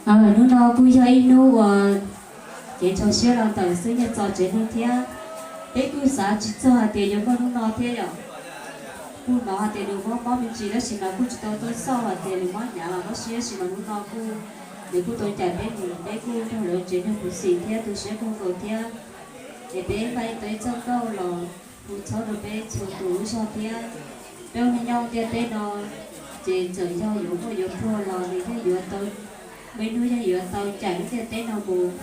Hnub no kuj yog ib hnub uas kev ntxhov siab los ntawm xwb nyiaj txog tsev neeg thiab. Peb kuj xav tsis txog hais tias yuav muaj hnub no thiab yom. Kuj hnov hais tias nws mob mob me ntsis tab sis mas kuj tsis tau tuaj xauj hais tias nws mob hnyav los mob siab tab sis mas hnub no kuj nws kuj tau cais peb mus, peb kuj nrog lawv tsev neeg khuv xim thiab tu siab kawg nkaus thiab. Es peb npaj tau ib txoj nkauj los hu txhawb rau peb txhua tus lub zog thiab. Peb ua neej nyob ntiaj teb no ces txawm yog yuav muaj yuav pluag los nws yeej yuav tau, muaj ib hnub yeej yuav tau cais lub ntiaj teb no mus.